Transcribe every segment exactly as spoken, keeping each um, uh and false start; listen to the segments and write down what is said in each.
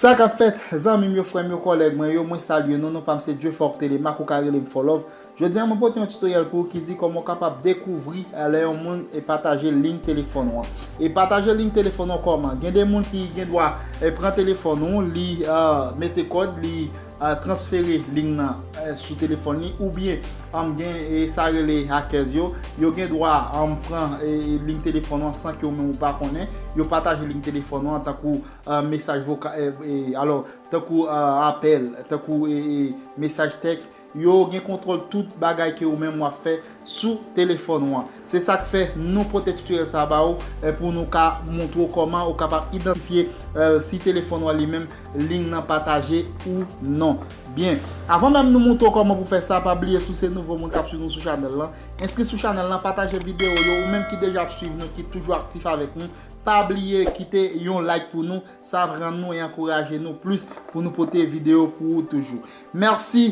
Sa k ap fèt, zanmi m yo, frè m yo, kòlèg mwen yo, mwen salye nou. Non pa m se Dieufortele Marc, ou ka rele m Fòlòv. Jodi a, mwen pote yon tutoriel pou ou ki di kòman w kapab dekouvri, eh, lè yon moun e pataje liy telefòn ou an. E pataje liy telefòn ou an kòman? Gen de moun ki gen dwa, eh, pran telefòn ou, li, eh, mete kòd, li, eh, transfere liy nan, eh, sou telefòn li, oubyen, um, gen, eh, sa rele hackers yo, yo gen dwa, um, pran, eh, liy telefòn ou an san ke ou menm ou pa konnen. Yo pataje liy telefòn ou an tankou, eh, mesaj voka-, eh, eh, alò, tankou, eh, apèl, tankou, eh, eh, mesaj tèks. Yo gen kontwòl tout bagay ke ou menm w ap fè sou telefòn ou an. Se sa k fè nou pote tutoriel sa ba ou, eh, pou nou ka montre w kòman ou kapab idantifye, eh, si telefòn ou an li menm liy nan pataje ou non. Byen, avan menm nou montre w kòman pou fè sa, pa bliye si w se nouvo moun k ap swiv nou sou chanèl lan, enskri sou chanèl lan, pataje videyo yo, ou menm ki deja ap swiv nou, ki toujou aktif avèk nou, pa bliye kite yon like pou nou, sa ap rann nou e ankouraje nou plis pou nou pote videyo pou ou toujou. Mèsi.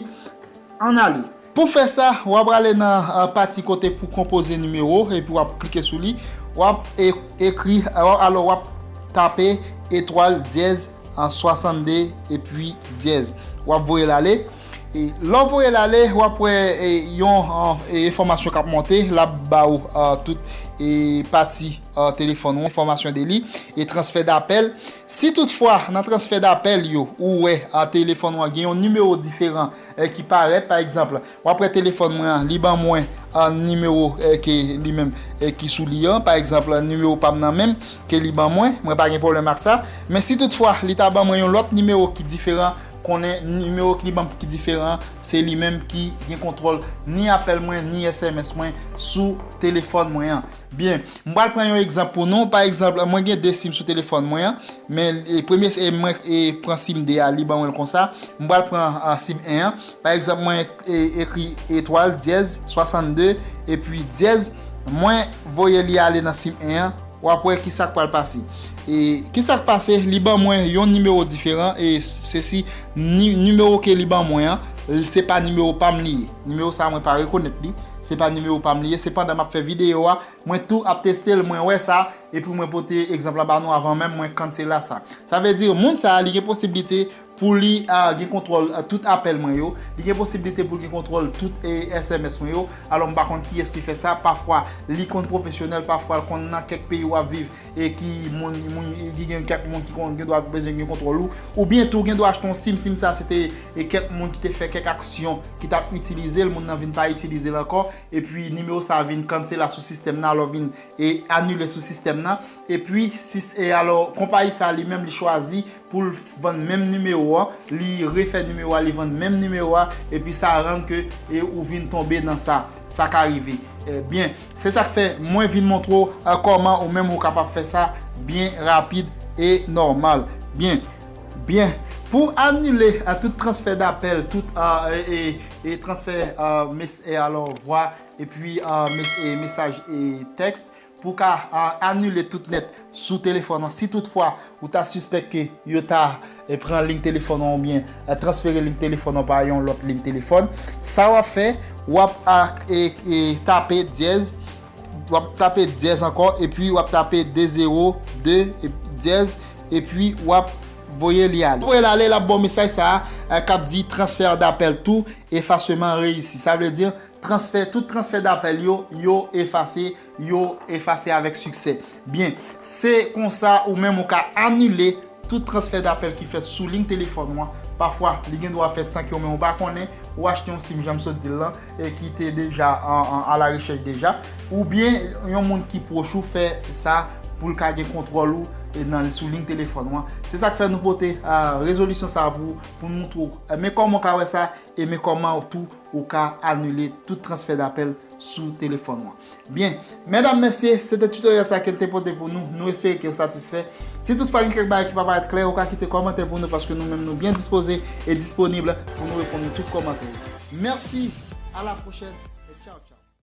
Ann ale. Pou fè sa, w ap prale nan, eh, pati kote pou konpoze nimewo, epi w ap klike sou li. W ap e-, ekri, eh, alò, w ap tape etwal dyèz, eh, swasann de, epi dyèz. W ap voye l ale. E lè w voye l ale, w ap wè, eh, yon, eh, eh, enfòmasyon k ap monte, l ap ba ou, eh, tout, eh, pati, eh, telefòn ou, enfòmasyon de li, e transfè dapèl. Si toutfwa, nan transfè dapèl yo, ou wè, eh, telefòn ou an gen yon nimewo diferan, eh, ki parèt, pa egzanp, w ap wè telefòn mwen an, li ban mwen, eh, nimewo, eh, ke li menm, eh, ki sou li an, pa egzanp, nimewo pa m nan menm, ke li ban mwen, mwen pa gen pwoblèm ak sa. Men si toutfwa, li ta ban mwen yon lòt nimewo ki diferan, konnen nimewo ki li ban m ki diferan, se li menm ki gen kontwòl ni apèl mwen, ni S M S mwen sou telefòn mwen an. Byen, m pral pran yon egzanp pou nou. Pa egzanp, mwen gen de sim sou telefòn mwen an, men, e, premye, e, mwen, e, pran sim de a, li ban mwen l konsa. M pral pran, a, sim en an. Pa egzanp, mwen, e, ekri etwal dyèz swasann de epi dyèz, mwen voye li ale nan sim en an. W ap wè ki sa k pral pase. E ki sa k pase, li ban mwen yon nimewo diferan, e se si ni-, nimewo ke li ban mwen an, se pa nimewo pa m li ye. Nimewo sa a, mwen pa rekonèt li. Se pa nimewo pa m li ye. Sepandan, m ap fè videyo a, mwen tou ap teste l, mwen wè sa, epi mwen pote egzanp la ba nou avan menm mwen cancel la sa. Sa vle di, moun sa a, li gen posiblite pou li, a, gen kontwòl, a, tout apèl mwen yo. Li gen posiblite pou l gen kontwòl tout, e, S M S mwen yo. Alò, m pa konn kiyès ki fè sa. Pafwa, li konn pwofesyonèl, pafwa, l konn nan kèk peyi w ap viv, e ki moun, moun, e ki gen kèk moun ki konn, gen dwa bezwen gen kontwòl ou. Oubyen tou, gen dwa achte yon sim, sim sa, se te, e, kèk moun ki te fè kèk aksyon, ki t ap itilize l, moun nan vin pa itilize l ankò, epi nimewo sa a vin cancel la sou sistèm nan, alò vin, e, anile sou sistèm nan. Epi, si, e, alò, konpayi sa a li menm, li chwazi pou l vann menm nimewo a, li refè nimewo a, li vann menm nimewo a, epi sa rann ke, e, ou vin tonbe nan sa. Sa ka rive. E, byen, se sa k fè mwen vin montre w, a, kòman ou menm ou kapab fè sa byen rapid e nòmal. Byen, byen. Pou anile, a, tout transfè dapèl, tout, a, e, e, e transfè, a, mes-, e alò, vwa, epi, a, mes-, e mesaj e tèks, pou w ka, a, anile tout nèt sou telefòn nan. Si toutfwa ou ta sispèk ke yo ta, e, pran liy telefòn ou oubyen, e, transfere liy telefòn ou pa yon lòt liy telefòn, sa w ap fè, w ap, a, e, e, tape dyèz, w ap tape dyèz ankò, epi w ap tape de zewo de, e, dyèz, epi w ap voye li ale. Voye l ale, l ap ba w mesaj sa a, e, k ap di transfè dapèl tou, efasman reyisi. Sa vle di, transfè, tout transfè dapèl yo, yo efase, yo efase avèk siksè. Byen, se konsa ou menm ou ka anile tout transfè dapèl ki fèt sou liy telefòn ou an. Pafwa, li gen dwa fèt san ke ou menm ou pa konnen, ou achte yon sim, jan m sot di l lan, e ki te deja an, an, a la rechèch deja, oubyen yon moun ki pwòch ou fè sa pou l ka gen kontwòl ou, e nan, sou liy telefòn ou an. Se sa k fè nou pote, a, rezolisyon sa a pou, pou nou montre w, e, men kòman w ka wè sa, e men kòman tou ou ka anile tout transfè dapèl sou telefòn ou an. Byen, medam, mesye, se te tutoriel sa ke n te pote pou nou. Nou espere ke w satisfè. Si toutfwa gen kèk bagay ki pa parèt klè, ou ka kite kòmantè pou nou, paske nou menm nou byen dispoze e disponib pou nou reponn tout kòmantè. Mèsi, a la pwochèn.